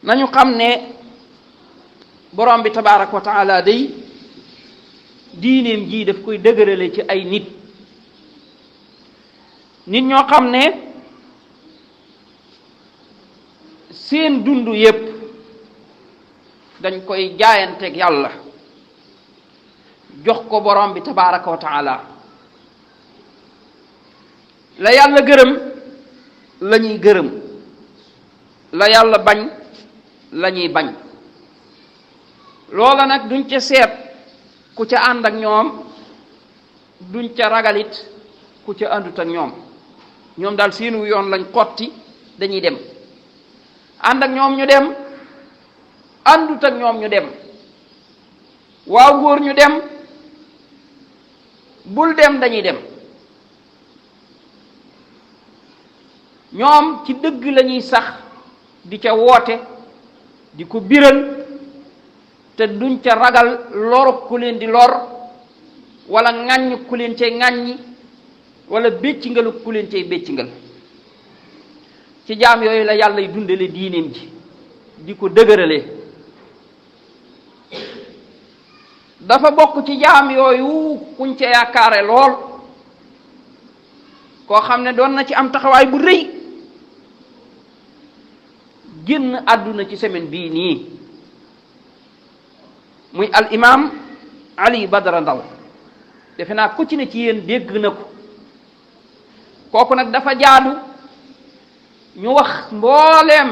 nañu xam ne borom bi tabaaraka wa taala day diineem jii daf koy dëgërale ci ay nit ñoo xam ne seen dund yépp dañ koy jaayanteeg yàlla jox ko borom bi tabaaraka wa taala la yàlla gërëm la ñuy gërëm la yàlla bañ la ñuy bañ loola nag duñ ca seet ku ca ànd ak ñoom duñ ca ragalit ku ca àndut ak ñoom daal seenu yoon lañ xotti dañuy dem ànd ak ñoom ñu dem àndut ak ñoom ñu dem waaw góor ñu dem bul dem dañuy dem ñoom ci dëgg lañuy sax di ca woote di ko biral te duñ ca ragal lor ku leen di lor wala ŋàññ ku leen cay ŋàññi wala béccingalu ku leen cay béccingal ci jaam yooyu la yàlla y dundale diineem ji di ko dëgërale dafa bokk ci jaam yooyu kuñ ca yaakaare lool koo xam ne doon na ci am taxawaay bu rëy génn àdduna ci semaine bii nii muy al imam Ali Badara Ndaw defe naa ku ci ne ci yéen dégg na ko kooku nag dafa jaadu ñu wax mbooleem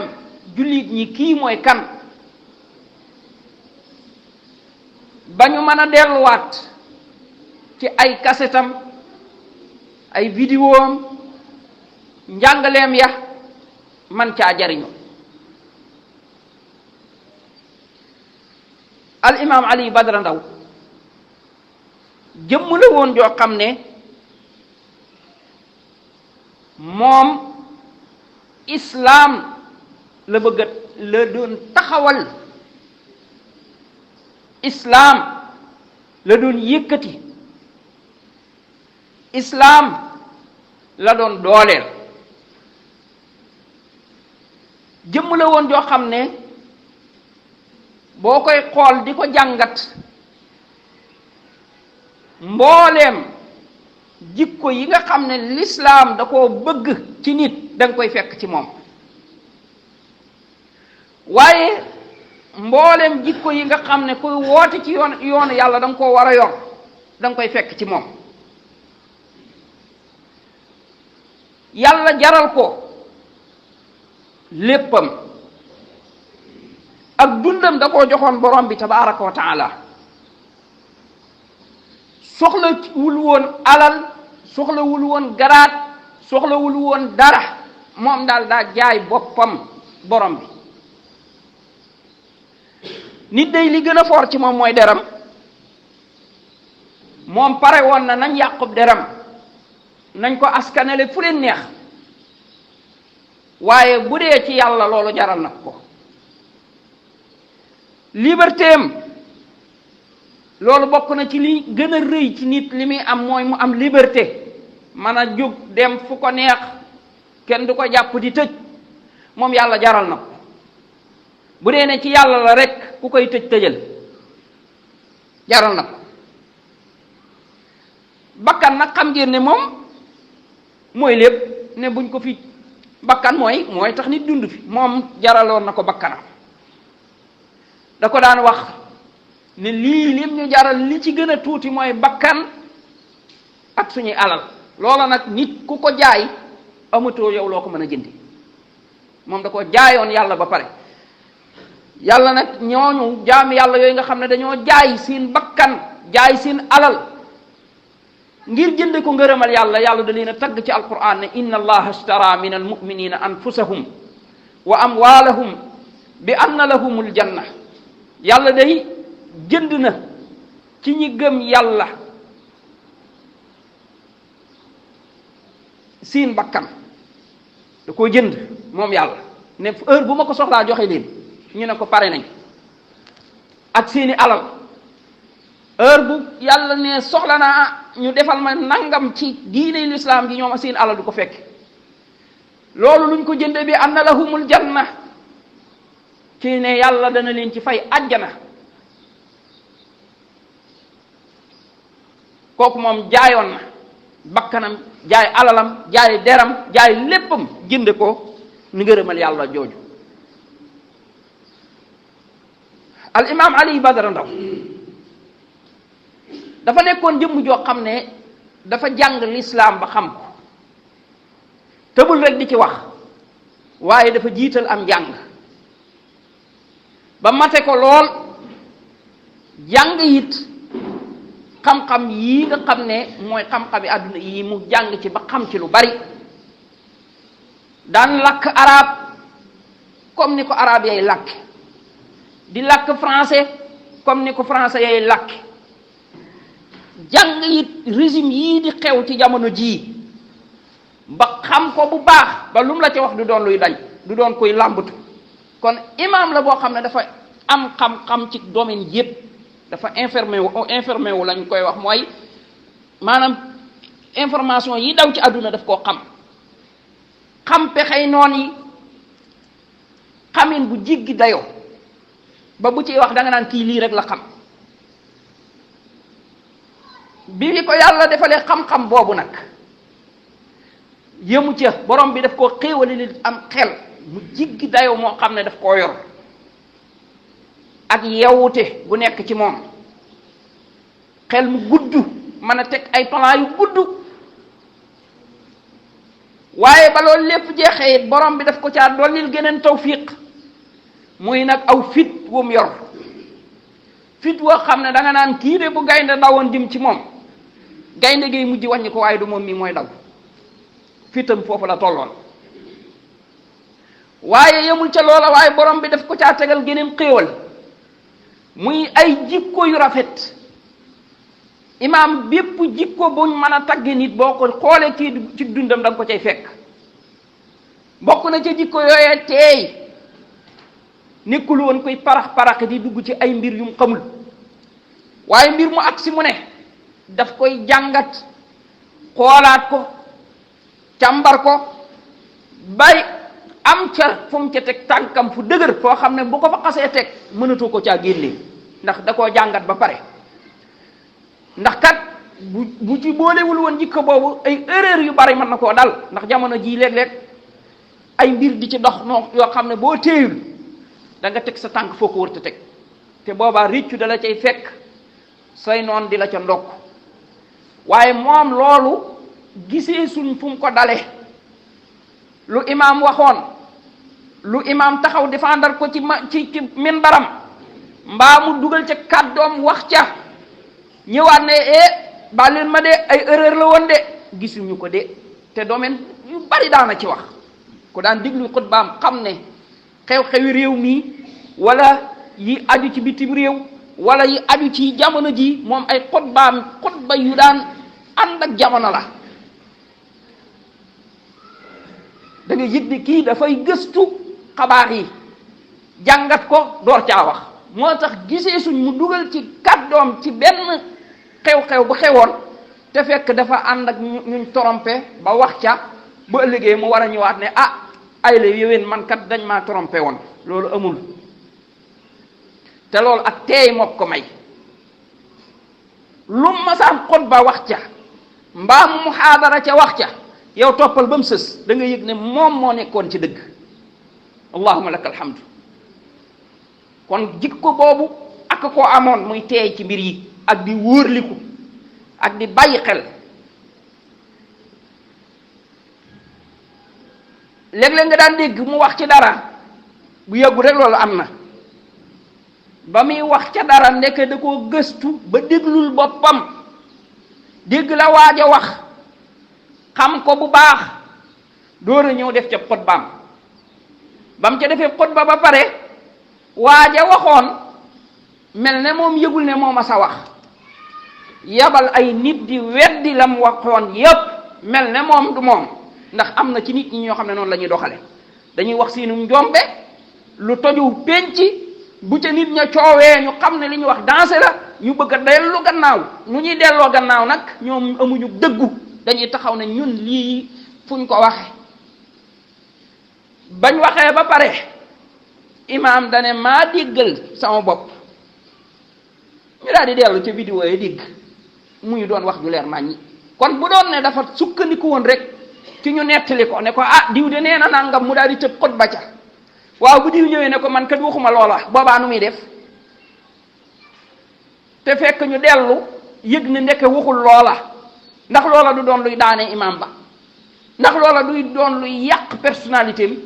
jullit ñi kii mooy kan ba ñu mën a delluwaat ci ay kasetam ay vidéoam njàngaleem ya man caa jariñu al imam Ali Badara Ndaw jëmm la woon joo xam ne moom islaam la bëgg la doon taxawal islaam la doon yëkkati islaam la doon dooleel jëmm la woon joo xam ne boo koy xool di ko jàngat mbooleem jikko yi nga xam ne lislaam da koo bëgg ci nit danga koy fekk ci moom waaye mbooleem jikko yi nga xam ne kuy woote ci yoonu yàlla danga koo war a yor danga koy fekk ci moom yàlla jaral ko léppam ak dundam da koo joxoon borom bi tabaaraka wa taala soxlawul woon alal soxlawul woon garaat soxlawul woon dara moom daal daa jaay boppam borom bi nit day li gën a foor ci moom mooy deram moom pare woon na nañ yàqub deram nañ ko askanele fu leen neex waaye bu dee ci yàlla loolu jaral na ko libertéem loolu bokk na ci li gën a rëy ci nit li muy am mooy mu am liberté mën a jóg dem fu ko neex kenn du ko jàpp di tëj moom yàlla jaral na ko bu dee ne ci yàlla la rek ku koy tëjal jaral na ko bakkan nag xam ngeen ne moom mooy lépp ne buñ ko fi bakkan mooy tax nit dund fi moom jaraloon na ko bakkanam da ko daan wax ne lii lim ñu jaral li ci gën a tuuti mooy bakkan ak suñuy alal loola nag nit ku ko jaay amatoo yow loo ko mën a jëndi moom da ko jaayoon yàlla ba pare yàlla nag ñooñu jaami yàlla yooyu nga xam ne dañoo jaay seen bakkan jaay seen alal ngir jënde ko ngërëmal yàlla yàlla da leen a tagg ci alquran ne inna allaha ashtara min almuminina anfusahum wa amwalahum bi anna lahumul janna yàlla day jënd na ci ñi gëm yàlla seen bakkan da koo jënd moom yàlla ne heure bu ma ko soxlaa joxe leen ñu ne ko pare nañ ak seeni alal heure bu yàlla ne soxla naa ñu defal ma nangam ci diine lislaam gi ñoom a seen alal du ko fekk loolu luñ ko jënde bi anna lahumul janna ci ne yàlla dana leen ci fay àjjana, kooku moom jaayoon na bakkanam, jaay alalam, jaay deram, jaay léppam jënde ko ni ngërëmal yàlla jooju. al imam Ali Badara Ndaw dafa nekkoon jëmm joo xam ne dafa jàng lislaam ba xam ko, tëbul rek di ci wax, waaye dafa jiital am njàng ba mate ko lool, jàng it xam-xam yii nga xam ne mooy xam-xami àdduna yii mu jàng ci ba xam ci lu bari. daan lakk arab comme ni ko arab yay lakk, di lakk français comme ni ko français yay lakk. jàng it régime yii di xew ci jamono jii ba xam ko bu baax, ba lu mu la ca wax du doon luy dañ, du doon koy làmbatu. kon imam la boo xam ne dafa am xam-xam ci domaine yépp, dafa informé wu lañ koy wax, mooy maanaam information yi daw ci àdduna daf koo xam pexey noon yi xamin bu jiggi dayoo, ba bu ciy wax da nga naan kii lii rek la xam. bi ko yàlla defalee xam-xam boobu nag yëmu ca, borom bi daf koo xéewale li am xel mu jiggi dayoo moo xam ne daf koo yor, ak yewwute gu nekk ci moom, xel mu gudd, mën a teg ay plan yu gudd. waaye ba loolu lépp jeexee it borom bi daf ko caa dollil geneen tawfiq, muy nag aw fit wu mu yor, fit woo xam ne da nga naan kii de bu gaynde dawoon jëm ci moom, gaynde gi mujj wàññi ko, waaye du moom mii mooy daw. fitam foofu la tolloon. waaye yemul ca loola, waaye borom bi daf ko caa tegal geneen xéewal, muy ay jikko yu rafet. imaam bépp jikko buñ mën a tagge nit boo ko xoolee ci dundam da nga ko cay fekk. bokk na ca jikko yooyee teey, nekkul woon koy parax di dugg ci ay mbir yum xamul, waaye mbir mu agsi mu ne daf koy jàngat, xoolaat ko, càmbar ko, bay am ca fu mu ca teg tànkam fu dëgër, foo xam ne bu ko fa xasee teg mënatoo ko caa génne, ndax da koo jàngat ba pare. ndax kat bu ci boolewul woon jikko boobu ay erreur yu bari mën na koo dal, ndax jamono jii léeg-léeg ay mbir di ci dox noo yoo xam ne boo téeyul da nga teg sa tànk foo ko wërta teg, te boobaa réccu da la cay fekk, say noon di la ca ndokk. waaye moom loolu gisee suñ fu mu ko dale. lu imaam waxoon, lu imaam taxaw défendre ko ci minbaram, mbaa mu dugal ca kàddoom wax ca, ñëwaat ne ba leen ma de ay erreur la woon de, gisuñu ko de. te domaine yu bari daana ci wax. ku daan diglu xutbaam xam ne xew-xewi réew mi wala yi aju ci bitim réew wala yi aju ci jamono ji, moom ay xutba yu daan ànd ak jamono la. da nga yëg ne kii dafay gëstu xabaar yi, jàngat ko door caa wax. moo tax gisee suñ mu dugal ci kàddoom ci benn xew-xew bu xewoon te fekk dafa ànd ak ñuñ trompé ba wax ca, bu ëllëgee mu war a ñëwaat ne ay la yowén man kat dañ maa trompé woon. loolu amul, te loolu ak teey mook ko may. lu masaan xutba wax ca mbaa mu muhaadara ca wax ca, yow toppal ba mu sës, da nga yëg ne moom moo nekkoon ci dëgg. allahumma laka alhamdu. kon jikko boobu ak koo amoon, muy teey ci mbir yi ak di wóorliku ak di bàyyi xel. léeg-léeg nga daan dégg mu wax ci dara, bu yàggu rek loolu am na, ba muy wax ca dara ndeke da koo gëstu ba déglul boppam, dégg la waaj a wax, xam ko bu baax, door a ñëw def ca xutbaam. ba mu ca defee xutba ba pare, waaj a waxoon mel ne moom yëgul ne moom a sa wax, yabal ay nit di weddi lam waxoon yépp, mel ne moom du moom. ndax am na ci nit ñi ñoo xam ne noonu la ñuy doxale, dañuy wax seenu njombe, lu toju penc, bu ca nit ña coowee ñu xam ne li ñu wax dansé la, ñu bëgg a dellu gannaaw. nu ñuy delloo gannaaw nag, ñoom amuñu dëggu, dañuy taxaw ne ñun lii fuñ ko waxe. bañ waxee ba pare imaam dane maa déggal sama bopp. ñu daal di dellu ca vidéo yi dégg muy doon wax ju leer naññi. kon bu doon ne dafa sukkandiku woon rek ci ñu nettali ko ne ko diw de nee na nangam mu daal di tëb xutba ca waaw bu diw ñëwee ne ko man kat waxuma loola boobaa nu muy def te fekk ñu dellu yëg ne ndeke waxul loola ndax loola du doon luy daane imaam ba ndax loola duy doon luy yàq personnalité am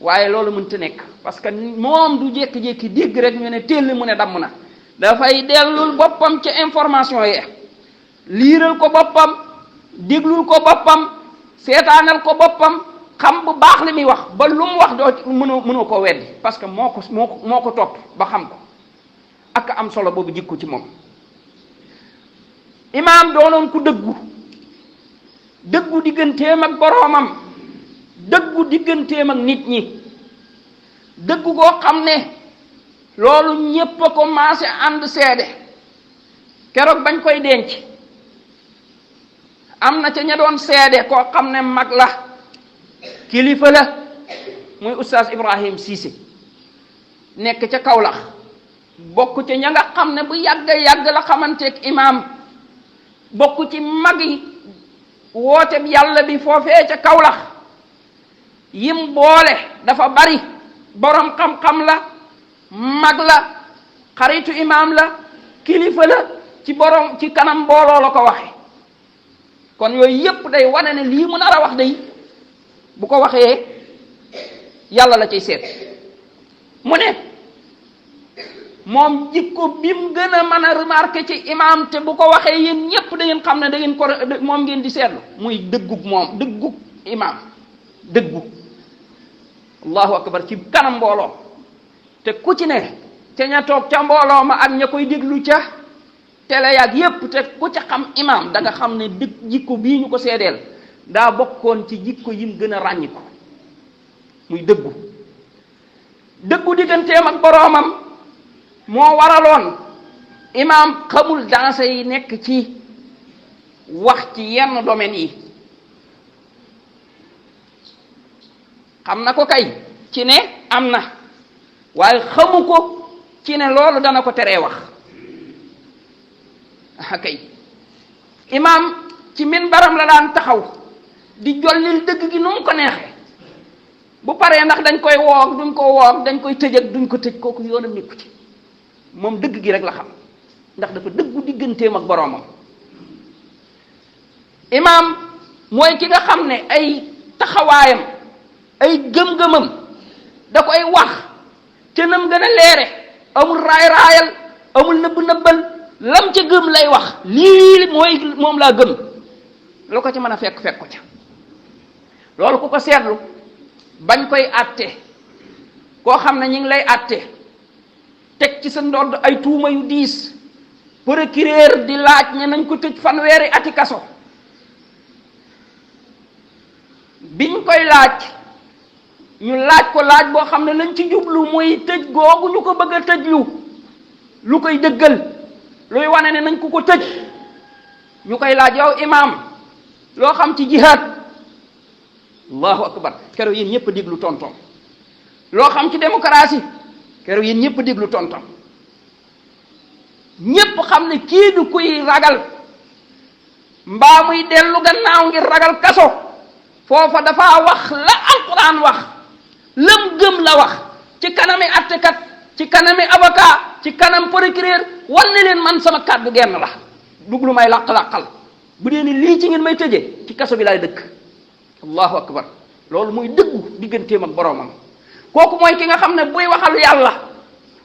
waaye loolu mënta nekk parce que moom du jékki-jékki dégg rek ñu ne téll mu ne damm na dafay dellul boppam ca information yi liiral ko boppam déglul ko boppam seetaanal ko boppam xam bu baax li muy wax ba lu mu wax doo mënoo ko weddi parce que moo ko topp ba xam ko ak am solo boobu jikko ci moom. imaam doonoon ku dëggu digganteem ak boroomam dëggu digganteem ak nit ñi dëggu koo xam ne loolu ñépp a ko maase ànd seede keroog bañ koy denc am na ca ña doon seede koo xam ne mag la kilifa la muy oustaz Ibrahim Cissé nekk ca Kaolack bokk ca ña nga xam ne bu yàgg la xamanteeg imaam bokk ci mag yi woote yàlla bi foofee ca Kaolack yim boole dafa bari borom xam-xam la mag la xaritu imaam la kilifa la ci kanam mbooloo la ko waxe kon yooyu yépp day wane ne lii mu nar a wax day bu ko waxee yàlla la cay seet mu ne moom jikko bi mu gën a mën a remarqué ci imaam te bu ko waxee yéen ñépp da ngeen xam ne da ngeen ko moom ngeen di seetlu muy dëggug imaam dëggu allahu akbar ci kanam mbooloo te ku ci ne te ña toog ca mbooloo ma ak ña koy déglu ca télé yaag yépp te ku ca xam imaam da nga xam ne jikko bii ñu ko seedeel daa bokkoon ci jikko yim gën a ràññi ko muy dëggu digganteem ak boroomam moo waraloon imaam xamul danse yi nekk ci wax ci yenn domaines yi xam na ko kay ci ne am na waaye xamu ko ci ne loolu dana ko teree wax kay imaam ci minbaram la daan taxaw di jollil dëgg gi nu mu ko neexee bu paree ndax dañ koy woog duñ ko woog dañ koy tëj ak duñ ko tëj kooku yoonam nekku ci moom dëgg gi rek la xam ndax dafa dëggu digganteem ak boroomam imaam mooy ki nga xam ne ay taxawaayam ay gëm-gëmam da koy wax ca nam gën a leere amul raay-raayal amul nëbb-nëbbal lam ca gëm lay wax lii mooy moom laa gëm lu ko ci mën a fekk ko ca loolu ku ko seetlu bañ koy àtte koo xam ne ñi ngi lay àtte teg ci sa ndodd ay tuuma yu diis procureur di laaj ne nañ ko tëj fanweeri ati kaso biñ koy laaj ñu laaj ko laaj boo xam ne lañ ci jublu muy tëj googu ñu ko bëgg a tëj lu koy dëggal luy wane ne nañ ko tëj ñu koy laaj yow imaam loo xam ci jihaad allahu akbar keroog yéen ñëpp déglu tontom loo xam ci démocratie keroog yéen ñëpp déglu tontom ñépp xam ne kii du kuy ragal mbaa muy dellu gannaaw ngir ragal kaso foofa dafa wax la alquran wax lam gëm la wax ci kanami attekat ci kanami avocat ci kanam procureur wan ne leen man sama kàddu genn la duglu may làq-làqal bu dee ni lii ci ngeen may tëje ci kaso bi laay dëkk allahu akbar loolu muy dëggu digganteem ak boroomam kooku mooy ki nga xam ne buy waxal yàlla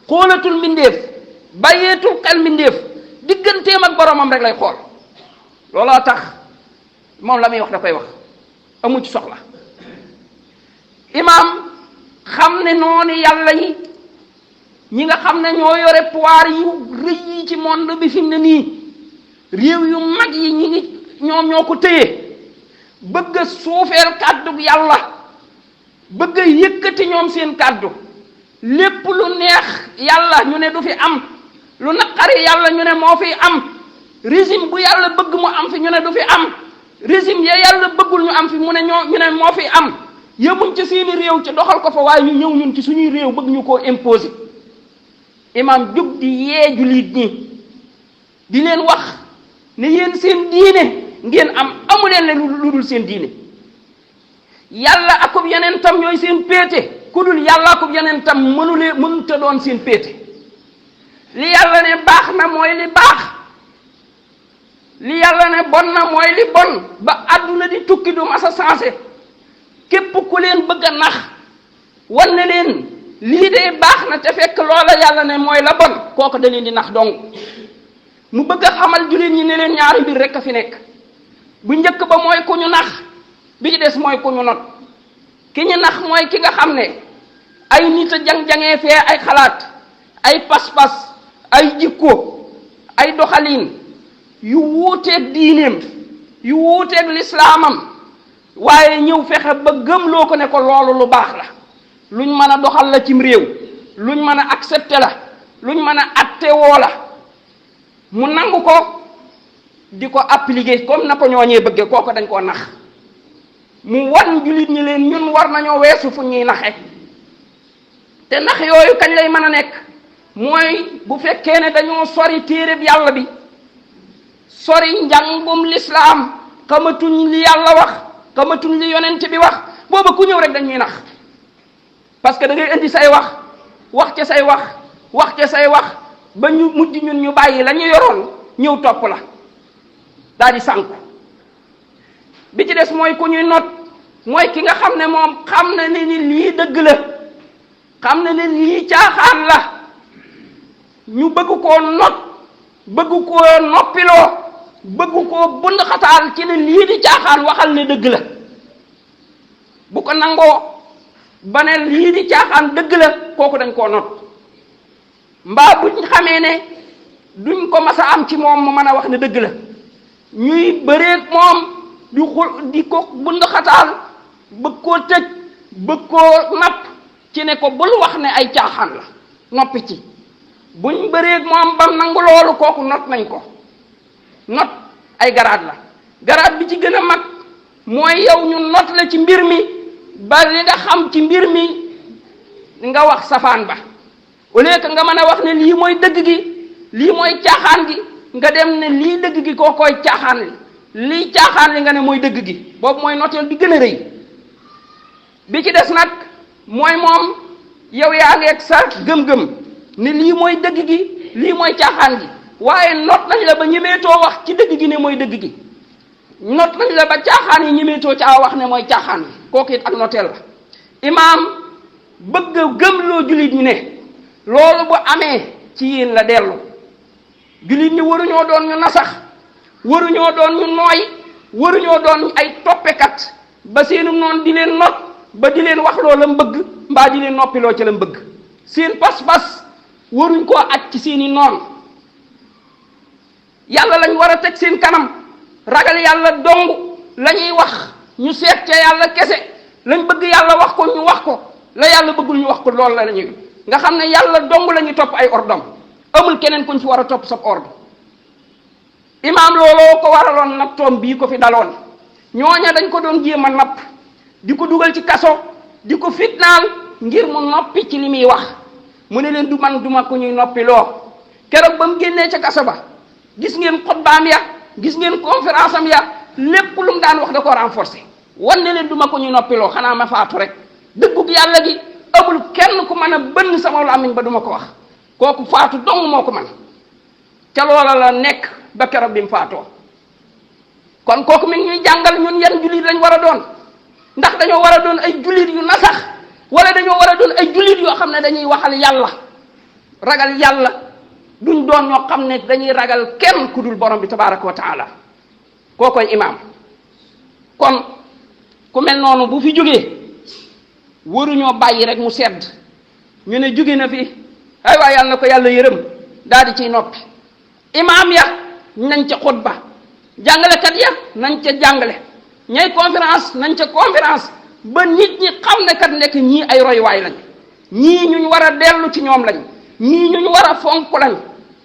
xoolatul mbindeef bàyyeetul xel mbindeef digganteem ak boroomam rek lay xool looloo tax moom la muy wax da koy wax amu ci soxla imaam xam ne noonu yàlla yi ñi nga xam ne ñoo yore pouvoir yu rëy yi ci monde bi fi mu ne nii réew yu mag yi ñi ngi ñoom ñoo ko téye bëgg a suufeel kàddu yàlla bëgg a yëkkati ñoom seen kàddu lépp lu neex yàlla ñu ne du fi am lu naqari yàlla ñu ne moo fi am régime bu yàlla bëgg mu am fi ñu ne du fi am régime ya yàlla bëggul ñu am fi ñu ne moo fi am yemuñ ci seeni réew ci doxal ko fa waaye ñu ñëw ñun ci suñuy réew bëgg ñu koo imposer. imaam jóg di yee jullit ñi di leen wax ne yéen seen diine ngeen amu leen ne lu dul seen diine. yàlla akub yonentam ñooy seen péete ku dul yàlla akub yonentam mënut a doon seen péete. li yàlla ne baax na mooy li baax, li yàlla ne bon na mooy li bon, ba àdduna di tukki du masa sensé. képp ku leen bëgg a nax wan ne leen lii de baax na te fekk loola yàlla ne mooy la bon, kooku da leen di nax dong. mu bëgg a xamal jullit ñi ne leen ñaari mbir rek a fi nekk. bu njëkk ba mooy ku ñu nax, bi ci des mooy ku ñu not. ki ñu nax mooy ki nga xam ne ay nit a jang-jangee fee ay xalaat, ay pas-pas, ay jikko, ay doxalin yu wuuteeg diineem, yu wuuteeg lislaamam, waaye ñëw fexe ba gëmloo ko ne ko loolu lu baax la, luñ mën a doxal la cim réew, luñ mën a accepté la, luñ mën a attewoo la, mu nangu ko di ko appliquer comme na ko ñooñee bëgge. kooku dañ koo nax. mu wan jullit ñi leen ñun war nañoo weesu fu ñuy naxe. te nax yooyu kañ lay mën a nekk mooy bu fekkee ne dañoo sori téereb yàlla bi, sori njàngum lislaam, xamatuñ li yàlla wax, xamatuñ li yonent bi wax. booba ku ñëw rek dañuy nax, parce que da ngay indi say wax ca say wax ca say wax ba ñu mujj ñun ñu bàyyi la ñu yoroon ñëw topp la daal di sànku. bi ci des mooy ku ñuy not, mooy ki nga xam ne moom xam na ne ni lii dëgg la, xam na ne lii caaxaan la, ñu bëgg koo not, bëgg koo noppiloo, bëgg koo bund xataal ci ne lii di caaxaan, waxal ne dëgg la. bu ko nangoo ba ne lii di caaxaan dëgg la, kooku dañ koo not. mbaa buñ xamee ne duñ ko mas a am ci moom mu mën a wax ne dëgg la, ñuy bëreeg moom di ko bund xataal, bëgg koo tëj, bëgg koo napp ci ne ko bul wax ne ay caaxaan la, noppi ci. buñ bëreeg moom bam nangu loolu, kooku not nañ ko. not ay garaat la. garaat bi ci gën a mag mooy yow ñu not la ci mbir mi ba li nga xam ci mbir mi nga wax safaan ba, au lieu que nga mën a wax ne lii mooy dëgg gi, lii mooy caaxaan gi, nga dem ne lii dëgg gi koo koy caaxaan li, lii caaxaan li nga ne mooy dëgg gi. boobu mooy noteel bi gën a rëy. bi ci des nag mooy moom yow yaa ngi ak sa gëm-gëm ne lii mooy dëgg gi, lii mooy caaxaan gi, waaye not nañ la ba ñemeetoo wax ci dëgg gi ne mooy dëgg gi, not nañ la ba caaxaan yi ñemeetoo caa wax ne mooy caaxaan gi. kooku it ak noteel la. imaam bëgg a gëmloo jullit ñi ne loolu bu amee ci yéen la dellu. jullit ñi waruñoo doon ñu nasax, waruñoo doon ñu nooy, waruñoo doon ay toppekat ba seenu noon di leen not, ba di leen wax loo la mbëgg mbaa di leen noppiloo ci la mbëgg. seen pas-pas waruñ koo aj ci seeni noon. yàlla lañ war a teg seen kanam, ragal yàlla dong lañuy wax, ñu seet ca yàlla kese, lañ bëgg yàlla wax ko ñu wax ko, la yàlla bëggul ñu wax ko loolu la lañuy, nga xam ne yàlla dong la ñuy topp ay ordom, amul keneen kuñ fi war a topp sab ordre. imaam looloo ko waraloon nattoom bii ko fi daloon. ñooña dañ ko doon jéem a napp, di ko dugal ci kaso, di ko fitnaal ngir mu noppi ci li muy wax. mu ne leen du man duma ko ñuy noppi loo. keroog ba mu génnee ca kaso ba, gis ngeen xutbaam ya, gis ngeen conférence am ya, lépp lu mu daan wax da ko renforcer. wan ne leen duma ko ñuy noppi loo, xanaa ma faatu rek. dëggug yàlla gi amul kenn ku mën a bënn sama làmmiñ ba duma ko wax. kooku faatu dong moo ko man ca loola la nekk ba keroog bi mu faatoo. kon kooku mi ngi ñuy jàngal ñun yan jullit lañ war a doon. ndax dañoo war a doon ay jullit yu nasax, wala dañoo war a doon ay jullit yoo xam ne dañuy waxal yàlla, ragal yàlla, duñ doon ñoo xam ne dañuy ragal kenn ku dul borom bi tabaraka wa taala. kookoy imaam. kon ku mel noonu bu fi jógee waruñoo bàyyi rek mu sedd ñu ne jóge na fi, ay waay yàlla na ko yàlla yërëm, daal di ciy noppi. imaam ya nañ ca xutba, jàngalekat ya nañ ca jàngale, ñay conférence nañ ca conférence, ba nit ñi xam ne kat nekk ñii ay royuwaay lañ, ñii ñu war a dellu ci ñoom lañ, ñii ñu war a fonk lañ,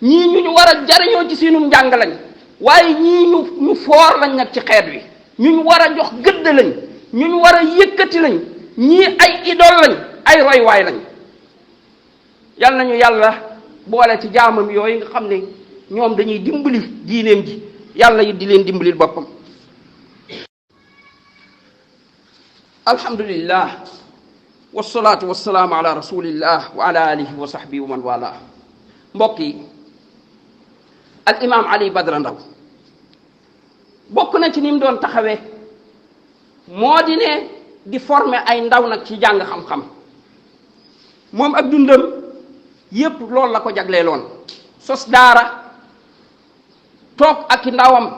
ñii ñu war a jariñoo ci seenum njàng lañ, waaye ñii ñu foor lañ nag ci xeet wi, ñu war a jox gëdd lañ, ñu war a yëkkati lañ, ñii ay idole lañ, ay roywaay lañ. yal nañu yàlla boole ci jaamam yooyu nga xam ne ñoom dañuy dimbali diineem ji, yàlla it di leen dimbalil boppam. alhamdulillah wasalaatu wasalaamu ala rasulillah wa ala alihi wa sahbihi wa man wala. mbokk yi, al imam Ali Badara Ndao bokk na ci ni mu doon taxawee moo di ne di former ay ndaw nag ci jàng xam-xam. moom ak dundam yépp loolu la ko jagleeloon. sos daara, toog ak ndawam.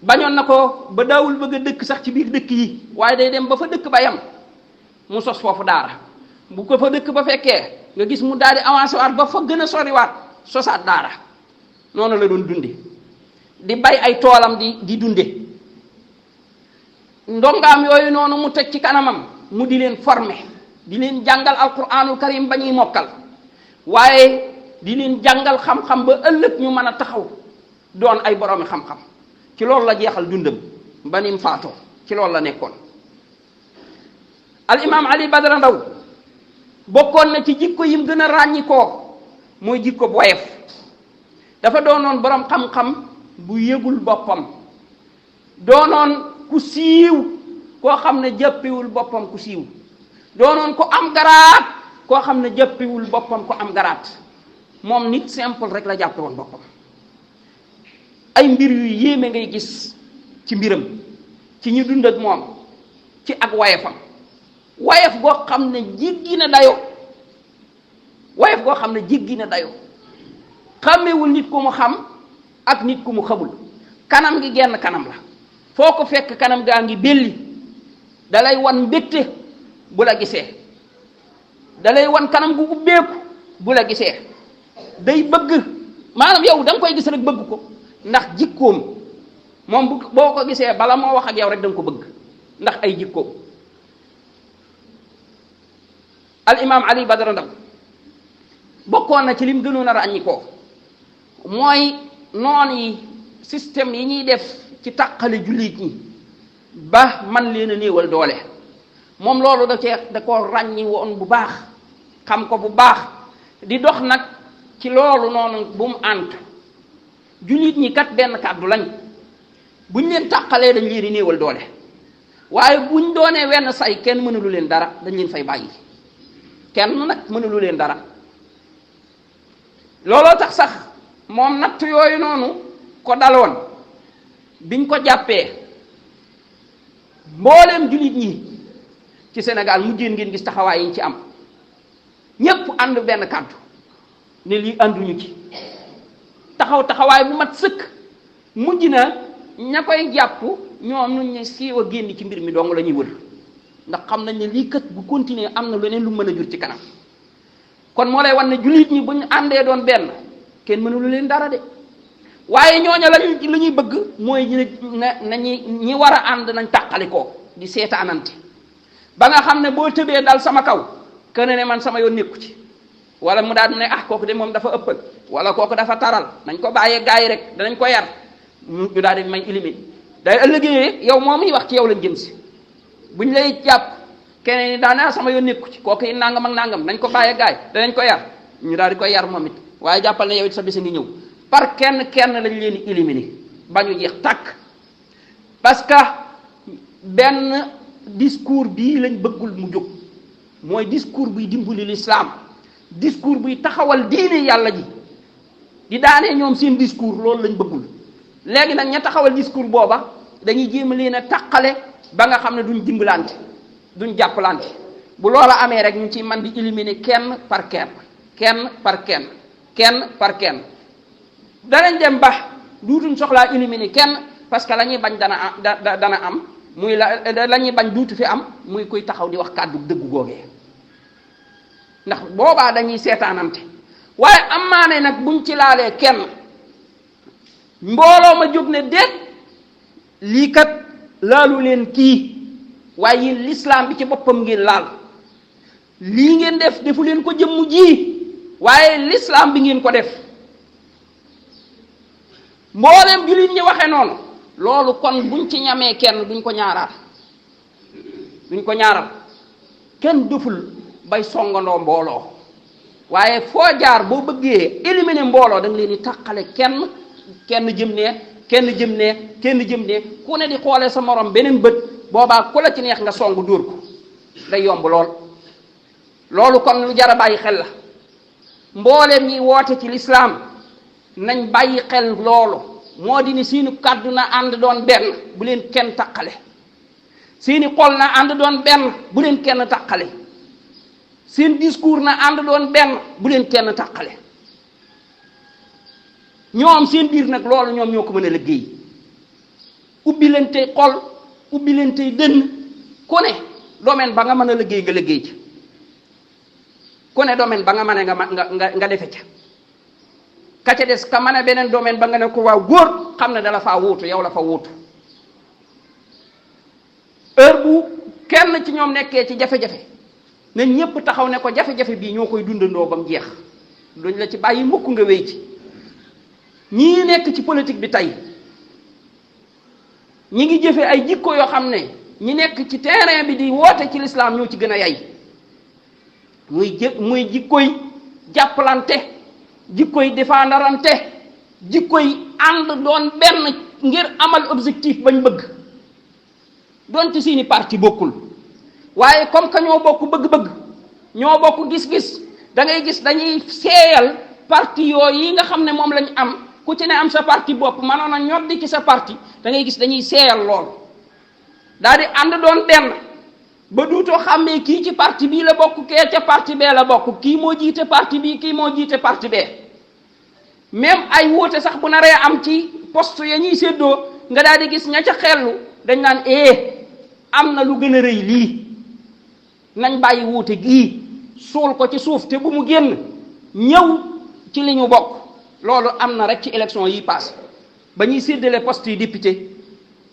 bañoon na ko ba daawul bëgg a dëkk sax ci biir dëkk yi, waaye day dem ba fa dëkk ba yam mu sos foofu daara. bu ko fa dëkk ba fekkee nga gis mu daal di avancé waat ba fa gën a soriwaat sosaat daara. noonu la doon dunde, di bay ay toolam di dunde. ndongaam yooyu noonu mu teg ci kanamam mu di leen former, di leen jàngal alquranul karim ba ñuy mokkal, waaye di leen jàngal xam-xam ba ëllëg ñu mën a taxaw doon ay boroomi xam-xam. ci loolu la jeexal dundam ba nim faatoo, ci loolu la nekkoon. al imam Ali Badara Ndao bokkoon na ci jikko yim gën a ràññikoo mooy jikko bu woyof. dafa doonoon boroom xam-xam bu yëgul boppam, doonoon ku siiw koo xam ne jàppewul boppam ku siiw, doonoon ko am garaat koo xam ne jàppewul boppam ko am garaat. moom nit simple rek la jàppe woon boppam. ay mbir yu yéeme ngay gis ci mbiram, ci ñu dund ak moom, ci ak wayefam. wayef goo xam ne jéggi na dayo, wayef goo xam ne jéggi na dayo. xàmmewul nit ku mu xam ak nit ku mu xamul. kanam gi genn kanam la, foo ko fekk kanam gaa ngi belli, dalay wan mbégte bu la gisee, dalay wan kanam gu ubbeeku bu la gisee. day bëgg, maanaam yow da nga koy gis rek bëgg ko, ndax jikkoom moom boo ko gisee bala moo wax ak yow rek da nga ko bëgg ndax ay jikkoom. al imam Ali Badara Ndao bokkoon na ci lim gënoon a ràññikoo mooy noon yi, système yi ñuy def ci tàqale jullit ñi ba man leen a néewal doole. moom loolu da koo ràññi woon bu baax, xam ko bu baax, di dox nag ci loolu noonu bu mu ànt. jullit ñi kat benn kàddu lañ, buñ leen tàqalee dañ leen di néewal doole, waaye buñ doonee wenn say kenn mënulu leen dara, dañ leen fay bàyyi. kenn nag mënulu leen dara. looloo tax sax moom natt yooyu noonu ko daloon biñ ko jàppee, mbooleem jullit ñi ci Sénégal mujjeen ngeen gis taxawaay yi ci am. ñépp ànd benn kàddu ne lii ànduñu ci, taxawaay bu mat sëkk. mujj na ña koy jàpp ñoom nuñ ne siiw a génn ci mbir mi dong la ñuy wër, ndax xam nañ ne lii kat bu continuer am na leneen lu mën a jur ci kanam. kon moo lay wan ne jullit ñi buñ àndee doon benn kenn mënulu leen dara de. waaye ñooña la ñuy bëgg mooy ñi war a ànd nañ tàqalikoo di seetaanante ba nga xam ne boo tëbee dal sama kaw kene ne man sama yoon nekku ci, wala mu daal ne ah kooku de moom dafa ëppal, wala kooku dafa taral, nañ ko bàyyee gaa yi rek danañ ko yar, ñu daal di may éliminer. day ëllëgee yow moom yi wax ci yow lañ jëm si. buñ lay jàpp keneen ni daana sama yoon nekku ci, kooku yi nangam ak nangam, nañ ko bàyyee gaa yi danañ ko yar, ñu daal di koy yar moom it. waaye jàppal ne yow it sa bés ngi ñëw par kenn lañ leen di éliminer ba ñu jeex tàkk. parce que benn discours bii lañ bëggul mu jóg, mooy discours buy dimbali l'islam, discours buy taxawal diine yàlla ji, di daanee ñoom seen discours loolu lañ bëggul. léegi nag ña taxawal discours booba dañuy jéem a leen a taqale ba nga xam ne duñ dimbalante, duñ jàppalante. bu loola amee rek ñu ci man di éliminer kenn par kenn, kenn par kenn, kenn par kenn. danañ dem ba duutuñ soxlaa éliminer kenn, parce que la ñuy bañ dana am muy la ñuy bañ duutu fi am muy kuy taxaw di wax kàddu dëggu googee, ndax boobaa dañuy seetaanante. waaye amaane nag buñ ci laalee kenn, mbooloo ma jóg ne déet lii kat laalu leen kii, waaye yéen l'islam bi ci boppam ngeen laal, lii ngeen def defu leen ko jëmm ji, waaye l'islam bi ngeen ko def. mbooleem jullit ñi waxe noonu, loolu kon buñ ci ñamee kenn duñ ko ñaaraat, kenn doful bay songandoo mbooloo waaye foo jaar boo bëggee éliminer mbooloo da nga leen di tàqale kenn jëm ne kenn jëm ne kenn jëm ne ku ne di xoolee sa morom beneen bët boobaa ku la ci neex nga songu dóor ko day yomb loolu kon lu jar a bàyyi xel la mbooleem ñi woote ci lislaam nañ bàyyi xel loolu moo di ni seeni kàddu na ànd doon benn bu leen kenn tàqale seeni xol na ànd doon benn bu leen kenn tàqale seen discours na ànd doon benn bu leen kenn tàqale ñoom seen biir nag loolu ñoom ñoo ko mën a liggéey ubbi leen tey xol ubbi leen tey dënn ku ne domaine ba nga mën a liggéey nga liggéey ci ku ne domaine ba nga mën a nga defe ca ka ca des ka mën a beneen domaine ba nga ne ko waaw góor xam ne dala faa wuutu yow la fa wuutu heure bu kenn ci ñoom nekkee ci jafe-jafe ne ñépp taxaw ne ko jafe-jafe bii ñoo koy dundandoo ba mu jeex duñ la ci bàyyi mukk nga wéy ci ñii nekk ci politique bi tey ñi ngi jëfe ay jikko yoo xam ne ñi nekk ci terrain bi di woote ci lislaam ñoo ci gën a yay muy jikkoy jàppalante jikkoy défendarante jikkoy ànd doon benn ngir amal objectif bañ bëgg doonte seeni parti bokkul waaye comme que ñoo bokk bëgg-bëgg ñoo bokk gis-gis da ngay gis dañuy seeyal parti yooyu yi nga xam ne moom lañ am ku ci ne am sa parti bopp mënoon a ñoddi ci sa parti da ngay gis dañuy seeyal lool daal di ànd doon benn ba duutoo xàmmee kii ci parti bii la bokk kee ca parti bee la bokk kii moo jiite parti bii kii moo jiite parti bee même ay wuute sax bu naree am ci poste ya ñuy séddoo nga daal di gis ña ca xellu dañ naan am na lu gën a rëy lii nañ bàyyi wuute gii suul ko ci suuf te bu mu génn ñëw ci li ñu bokk loolu am na rek ci élection yi passé ba ñuy séddale poste yi député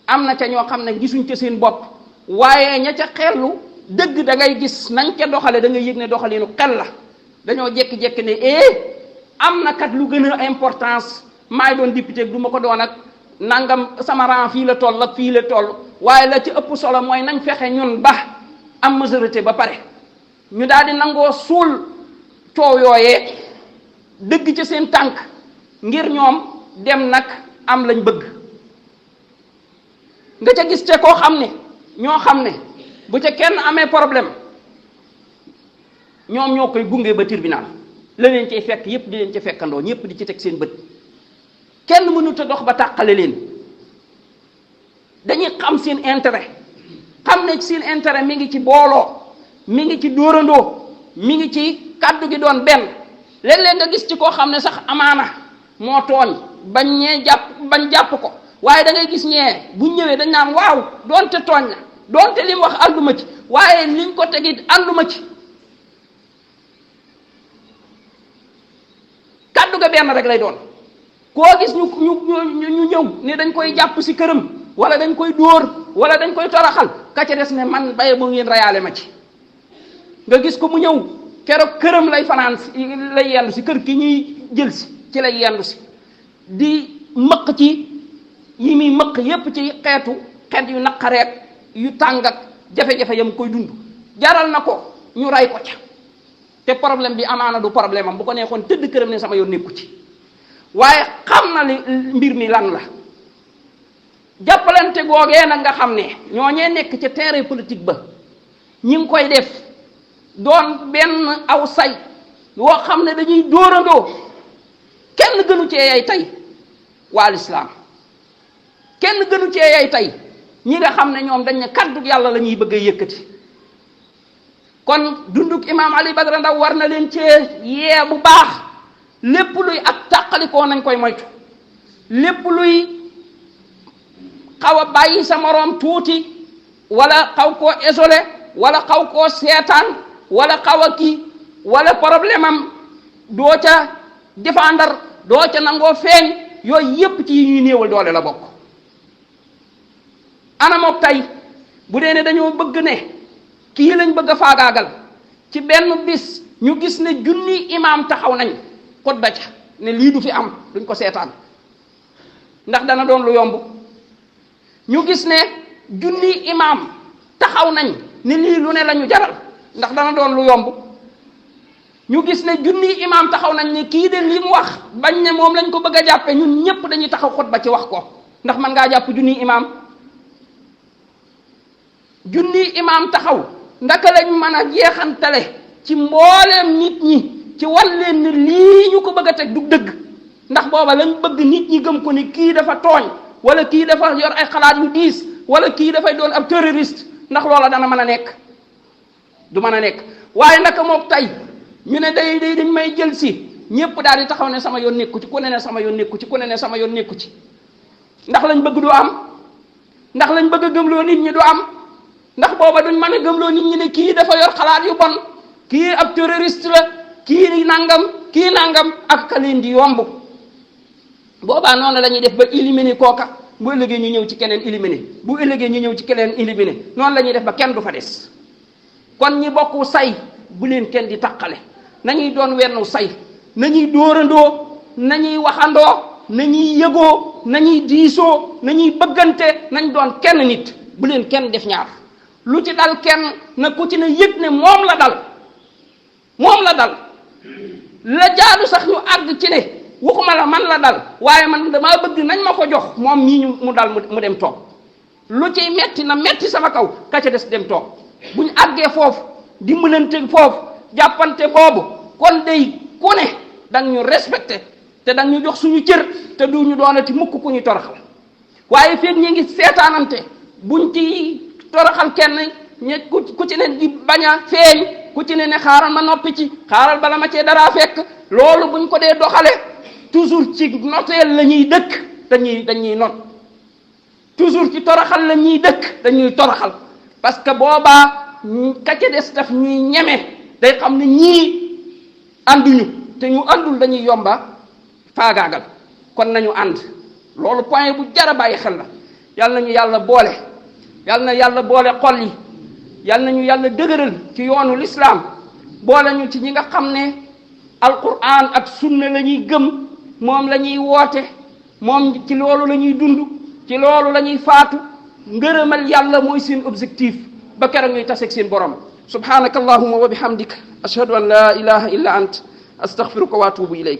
am na ca ñoo xam ne gisuñ ca seen bopp waaye ña ca xellu dëgg da ngay gis nañ ca doxale da ngay yëg ne doxalinu xel la dañoo jékki-jékki ne am na kat lu gën a importance maay doon député du ma ko doon ak nangam sama rang fii la toll ak fii la toll waaye la ci ëpp solo mooy nañ fexe ñun ba am majorité ba pare ñu daal di nangoo suul coow yooyee dëgg ca seen tànk ngir ñoom dem nag am lañ bëgg nga ca gis te koo xam ne ñoo xam ne bu ca kenn amee problème ñoom ñoo koy gunge ba tribunal la leen cay fekk yépp di leen ca fekkandoo ñépp di ci teg seen bët kenn mënut a dox ba tàqale leen dañuy xam seen intérêt xam ne seen intérêt mi ngi ci booloo mi ngi ci dóorandoo mi ngi ci kàddu gi doon benn léeg-léeg nga gis ci koo xam ne sax amaana moo tooñ bañ jàpp ko waaye da ngay gis ñee bu ñëwee dañ naan waaw doonte tooñ la doonte li mu wax ànduma ci waaye liñ ko tegit ànduma ci kàddu ga benn rek lay doon koo gis ñu ñëw ne dañ koy jàpp si këram wala dañ koy dóor wala dañ koy toroxal ka ca des ne man baye bu ngeen rayaale ma ci nga gis ko mu ñëw keroog këram lay fanaan lay yendu si kër ki ñuy jël si ci lay yendu si di mëq ci yi muy mëq yépp ci xeet yu naqareet yu tàng ak jafe-jafe yam koy dund jaral na ko ñu ray ko ca te problème bi amaana du problème am bu ko neexoon tëdd këram ne sama yoon nekku ci waaye xam na li mbir mi lan la jàppalante googee nag nga xam ne ñooñee nekk ca terrain politique ba ñi ngi koy def doon benn aw say woo xam ne dañuy dóorandoo kenn gënu cee yay tey waa lislaam kenn gënu cee yay tey ñi nga xam ne ñoom dañ ne kaddu yàlla la ñuy bëgg a yëkkati kon dunduk imaam Ali Badara Ndaw war na leen cee yee bu baax lépp luy ak tàqalikoo nañ koy moytu lépp luy xaw a bàyyi sa moroom tuuti wala xaw koo isolé wala xaw koo seetaan wala xaw a kii wala problème am doo ca défendre doo ca nangoo feeñ yooyu yépp ci yi ñuy néewal doole la bokk anamook tey bu dee ne dañoo bëgg ne kii lañ bëgg a faagaagal ci benn bis ñu gis ne junni imaam taxaw nañ xutba ca ne lii du fi am duñ ko seetaan ndax dana doon lu yomb ñu gis ne junni imaam taxaw nañ ne lii lu ne lañu jaral ndax dana doon lu yomb ñu gis ne junni imam taxaw nañ ne kii de li mu wax bañ ne moom lañ ko bëgg a jàppe ñun ñëpp dañuy taxaw xutba ci wax ko ndax man ngaa jàpp junni imam taxaw ndaka lañ mën a jeexantale ci mbooleem nit ñi ci wan leen ne lii ñu ko bëgg a teg du dëgg ndax booba lañ bëgg nit ñi gëm ko ni kii dafa tooñ wala kii dafa yor ay xalaat yu diis wala kii dafay doon ab terroriste ndax loola dana mën a nekk du mën a nekk waaye naka moom tey ñu ne dañ may jël si ñëpp daal di taxaw ne sama yoon nekku ci ku ne sama yoon nekku ci ku ne sama yoon nekku ci ndax lañ bëgg du am ndax lañ bëgg a gëmloo nit ñi du am ndax booba duñ mën a gëmloo nit ñi ne kii dafa yor xalaat yu bon kii ab terroriste la kii nangam ak ka leen di yomb boobaa noonu la ñuy def ba éliminer kooka bu ëllëgee ñu ñëw ci keneen éliminer bu ëllëgee ñu ñëw ci keneen éliminer noonu la ñuy def ba kenn du fa des kon ñi bokku say bu leen kenn di taqale nañuy doon wennu say nañuy dóorandoo nañuy waxandoo nañuy yëgoo nañuy diisoo nañuy bëggante nañ doon kenn nit bu leen kenn def ñaar lu ci dal kenn na ku ci ne yëg ne moom la dal la jaadu sax ñu àgg ci ne waxuma la man la dal waaye man damaa bëgg nañ ma ko jox moom mii mu dal mu dem toog lu ciy metti na metti sama kaw ka ca des dem toog buñ àggee foofu dimbalante foofu jàppante boobu kon day ku ne dang ñu respecté te dang ñu jox suñu cër te du ñu doonati mukk ku ñu toroxal waaye feeg ñi ngi seetaanante buñ ci toroxal kenn ku ci ne di bañ a feeñ ku ci ne xaaral ma noppi ci xaaral bala ma cee dara fekk loolu buñ ko dee doxale toujours ci noteel la ñuy dëkk dañuy not toujours ci toroxal la ñuy dëkk dañuy toroxal parce que boobaa ka ca des daf ñuy ñeme day xam ne ñii ànduñu te ñu àndul dañuy yomba faagaagal kon nañu ànd loolu point bu jar a bàyyi xel la yàlla nañu yàlla boole yàlla na yàlla boole xol yi yàlla nañu yàlla dëgëral ci yoonu lislaam boole ñu ci ñi nga xam ne alquran ak sunna la ñuy gëm moom la ñuy woote moom ci loolu la ñuy dund ci loolu la ñuy faatu ngërëmal yàlla mooy seen objectif ba keroog ñuy taseeg seen borom subhanaka allahumma wa bihamdik ashhadu an la ilaha illa ant astaghfiruka wa atubu ilayk